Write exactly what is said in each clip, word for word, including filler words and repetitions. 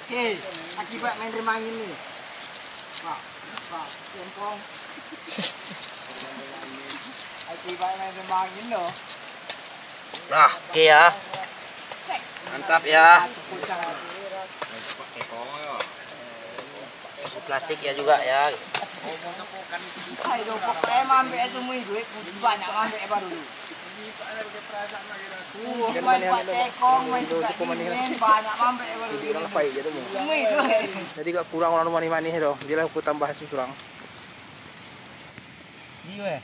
Oke, akibat main remangin ni. Wah, wah, lempong. Akibat main remangin lo. Nah, oke ya. Mantap ya. Plastik ya juga ya. Jadi gak kurang urang manih-manih tu. Dia lah aku tambah surang. Iyo eh.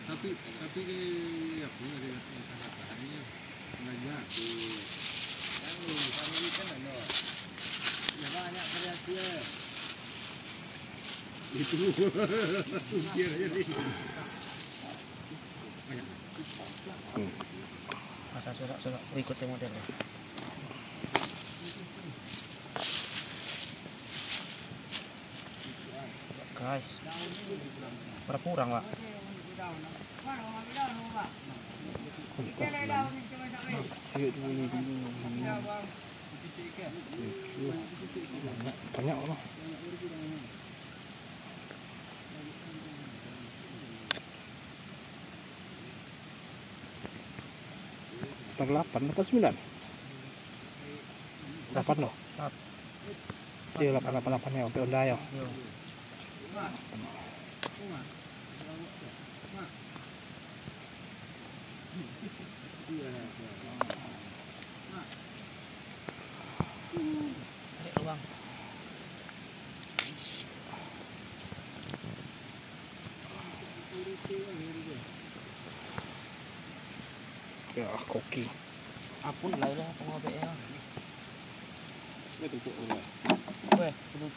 Tapi, tapi, eh, apa, ada kata-kata ni, ya. Banyak. Banyak variasi, eh. Itu. Biar aja deh. Banyak. Masa surak-surak berikutnya model. Guys, berapa orang, Pak? Banyak, banyak, Pak. Tanggal lapan atau sembilan? Lapan loh. Iyo, lapan, lapan, lapan ya, untuk Honda ya. Ya, koki. Apun lah lah pengobek ya. Ini tutup dulu. Weh, tutup.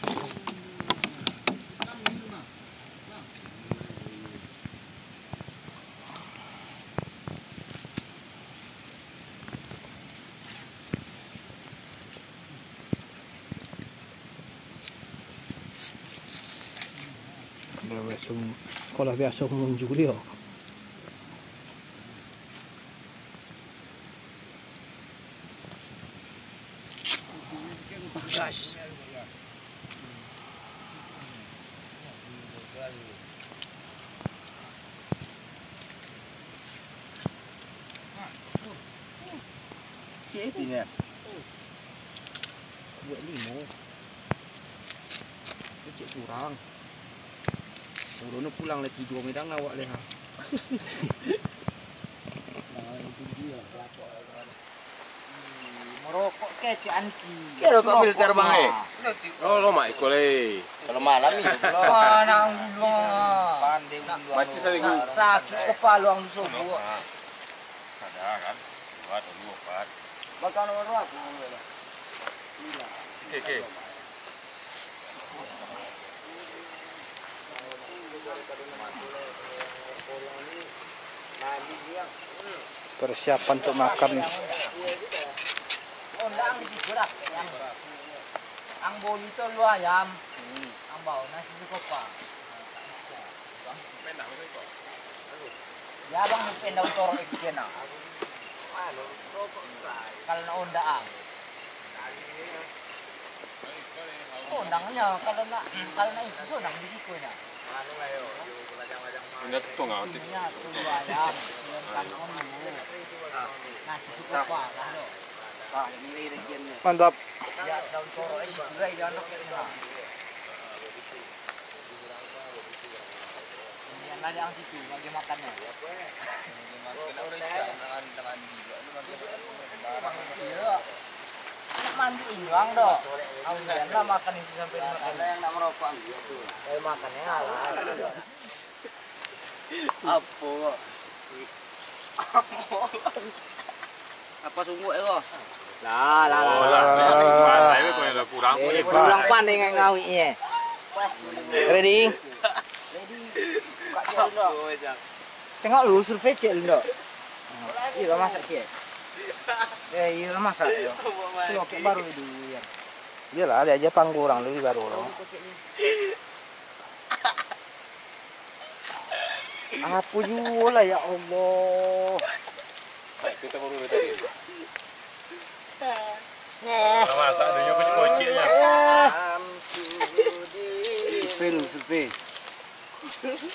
Kalau biaso mangunjungi dia. Gas. Cik Edi ni. Buat limo. Cik curang. Udah pulang lah tidur, midang awak leh. Marokok kecek anki. Kiro kok filter bang eh. Lo lo mak ikol eh. Kalau malam ni. Wah, nak uluang. Pandai uluang. Baca saminggu. Sakik kepala ang subuh. Ada kan? Buat dulu obat. Makan orang. Oke oke. Persiapan untuk makan. Ondang di situ lah. Ang boli tu lu ayam. Ang bau nasi suko pa. Ya bang, pendau torok itu kena. Kalau nak ondang. Kondangnyo, kalau nak, kalau nak itu sonang di sikonyo. Indak tu tungau ti. Inyo tu ayam, ayam kangkung dulu. Nasi cukup parah tu. Mantap. Ya, daun torok eh, situ lah, ya, anak. Yang ada yang situ, bagi makannya. Nak mandi ulang doh. Awian lah makan itu sampai makan. Yang nak merokok ambil tu. Saya makannya halal. Apa? Apa sungguh eh kau? Lah, lah, lah. Oh, lah, lah, lah, lah, lah, kurang Eh, punya. Kurang pandai ngawik eh. Ready? Ready. Buka dia dulu. Tengok lu, survei cek lu, Dok. Iyo lah masak, cek. Eh, iyo lah masak, yo. Tu lokek baru dulu, yo. Iyolah, liek aja panggung urang dulu baru lo. Apo juo lah, ya Allah. Kita baru tadi. Masak dunia kocik-kociknya. Survei lu, survei.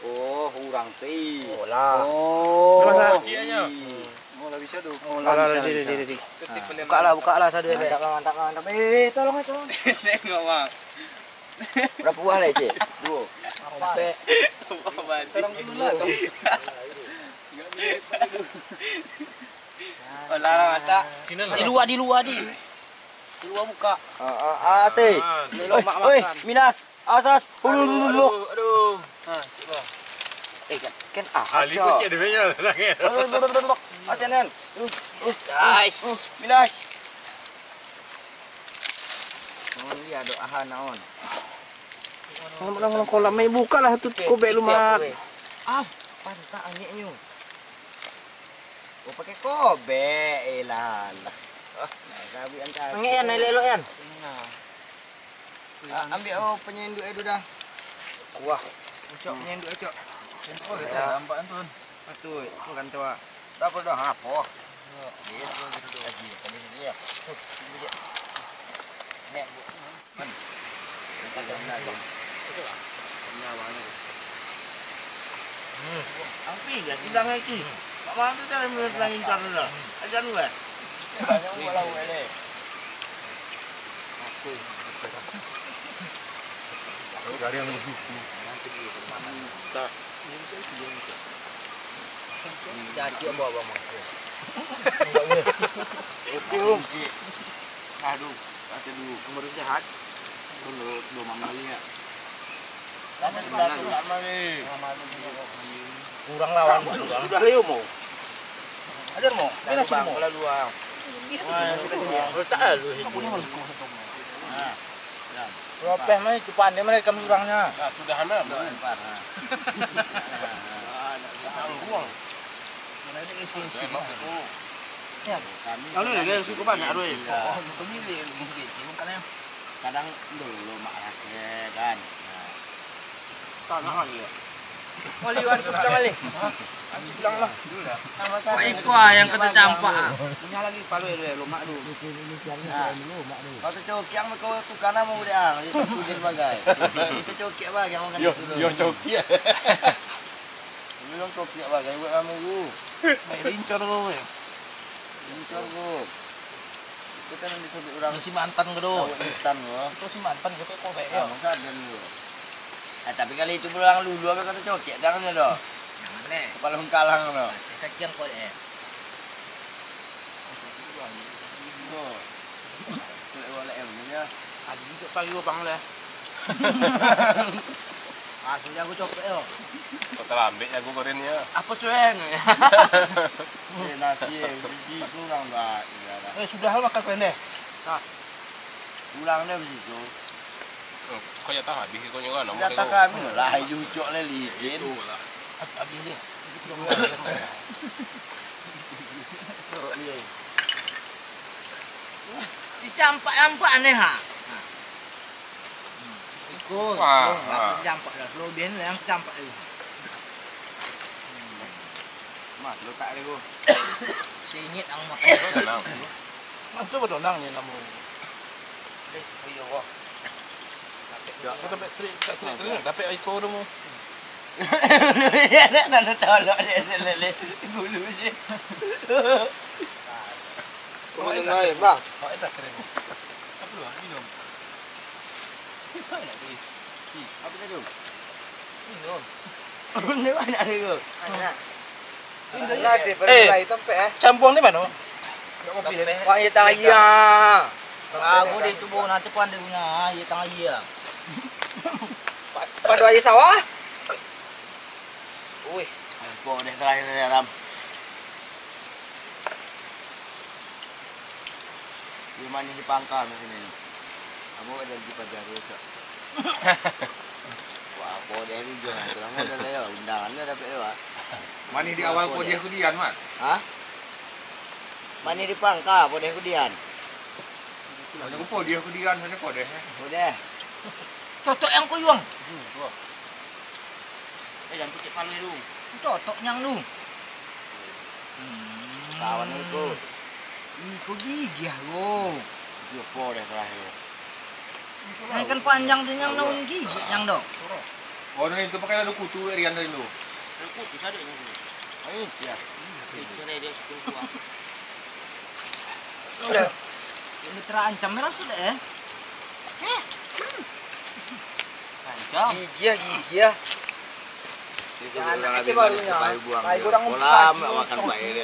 Oh, urang tu. Oh lah. Oh. Masak. Kociknya. Oh, lah bisa tu. Oh, lah, lah, bisa, lah, bisa, bisa. Buka lah, buka lah, sadu. Mantap lah, mantap lah, mantap. Eh, tolong, eh, tolong. Tengok, Bang. Berapa buah lah, cek? Duo. Sampai. Buah banci. Sekarang dulu lah, tolong. Alah, masak. Di lua, di lua, di. Di lua buka. Ah, ah, ah, si. Oi, oi, Minas. Asas. Aduh, aduh, aduh. Ha, cik bah. Eh, kan, kan, ah, Ali kocak. Kocak dia punya. Aduh, aduh, aduh, aduh. Asen, Nen. Uh, uh, Guys. Uh, Minas. Oh, iya, dok, aha, naon. Malam-malam kolam, mai buka lah tu kobek lu, Mat. Ah, pantak angeknyo. Oh, pakai kobek, eh, lah, lah. Angek, Yan, elok-elok, Yan. Nah. Ah, ambiak, oh, penyenduk itu dah. Kuah. Cok, penyenduk, Cok. Oh, ya, nampak, Tun. Betul, itu kan tu, ah. Berapa dah? Apa? Iya, iya, iya. Lagi, lagi, lagi, ya. Tuh, sini, Cok. Nek, Bu. Tapi ya, bilang lagi. Mak Mak tu kan bilang incar tu dah. Ajan gue. Aku. Aku dari yang suku. Tak. Jadi, Abang, Abang, Mas. Oke, Om. Aduh, kata dulu, kemarin sehat. Dulu, dua malam lagi, ya. Kurang lawan, kurang. Sudah, Leo, mau. Ajar, mau. Mana sih, mau? Kalau dua. Wah, letak lu situ. Nah, ya. Ropeh mah itu pandai mereka kurangnya. Nah, sudah, nah. Sudah, Pak, nah. Tahu, buang. Mana ada isi-isi. Ya. Kalau dia suka banyak, Rui. Oh, itu milik, milik, milik, milik, kan, ya. Kadang dulu mak rasa, kan. Nah. Tanah lagi, ya. Oli, Wan, sudah balik. Wan, sudah lah. Wah, iko ah yang kata campak, ah. Punya lagi, palu, ya, lu, mak, lu. Nah. Kau tu cokiang, kau tu kana mau dia, ah. Itu sudah bagai. Itu cokiang bagai, yang makan itu, lu. Yo, cokiang. Lu yang cokiang bagai, buat kamu, lu. Main lincor, lu, ya. Lincor, lu. Itu kan yang disebut orang. Itu si mantan ke, do? Tahu instan, lu. Itu si mantan, gitu, kok kayak, ah, ya? Masa ada, lu. Eh, tapi kali itu pulang lulu, apa kata cokiang, jangan, ya, do? Jangan, deh. Kepala mengkalang, do. Nah, kita kian kok, eh. Tuh. Boleh, boleh, ya, bener, ya. Adi tu pagi gua bangun lah. Asli aku copek, yo. Kau terlambat aku kau ni, ya. Apa, Cuen? Eh, nasi, eh, biji kurang, Mbak. Iya, lah. Eh, sudah lah makan kau ni. Nah. Pulang dia besiso. Oh, kau ya tak habis kau nyawa nama. Ya tak kami lah, ayo cok lah licin. Itulah. Hab-, habis dia. Dicampak-campak aneh, ha. Nah. Ikut. Wah, oh, wah. Dicampak dah, slow band lah yang campak tu. Mah, letak dia, bro. Singit ang makan. Tenang. Mantap betul nang ni namu. Deh, iya, wah. Ya, aku dapat serik, tak serik tu, dapat ikut tu mu. Dia nak nak tolak dia selele gulu je. Kau minum air, bang. Kau tak keren. Apa lu, minum? Apa nak beli? Apa tadi? Minum. Ini banyak ni, bro. Banyak. Eh, campuang di mana? Wah, iya, tang iya. Aku di tu, bro, nanti pandai guna, iya, tang iya. Pa-, padu aia sawah? Wih, ampun deh, terakhir ni, Ram. Di mana di pangkal macam ni? Kamu ada di pajar tu, Cok. Wah, apa dia ni, Jon? Kamu ada lah, ya, undangan dia dapat, ya, Pak? Manih di awal podeh kudian, Mat. Hah? Manih di pangka podeh kudian. Banyak pun podeh kudian, banyak podeh, eh. Podeh. Cotok yang kuyuang. Hmm, tu. Eh, jangan picik palu dulu. Cotok yang lu. Hmm. Kawan itu. Ih, kok gigih lo. Dia podeh terakhir. Nah, ikan panjang tu yang naun gigik yang dok. Oh, nah itu pakai lalu kutu, Rian, tadi tu. Lalu kutu, sadeknyo tu. Ayo, ya. Cerai dia syuting kuah. Ini terancam merah sudah, eh? Eh? Ancam. Gigih, gigih. Itu ya, orang anak habis kecil barunya. Baru buang. Baru dia orang kolam, makan baik dia.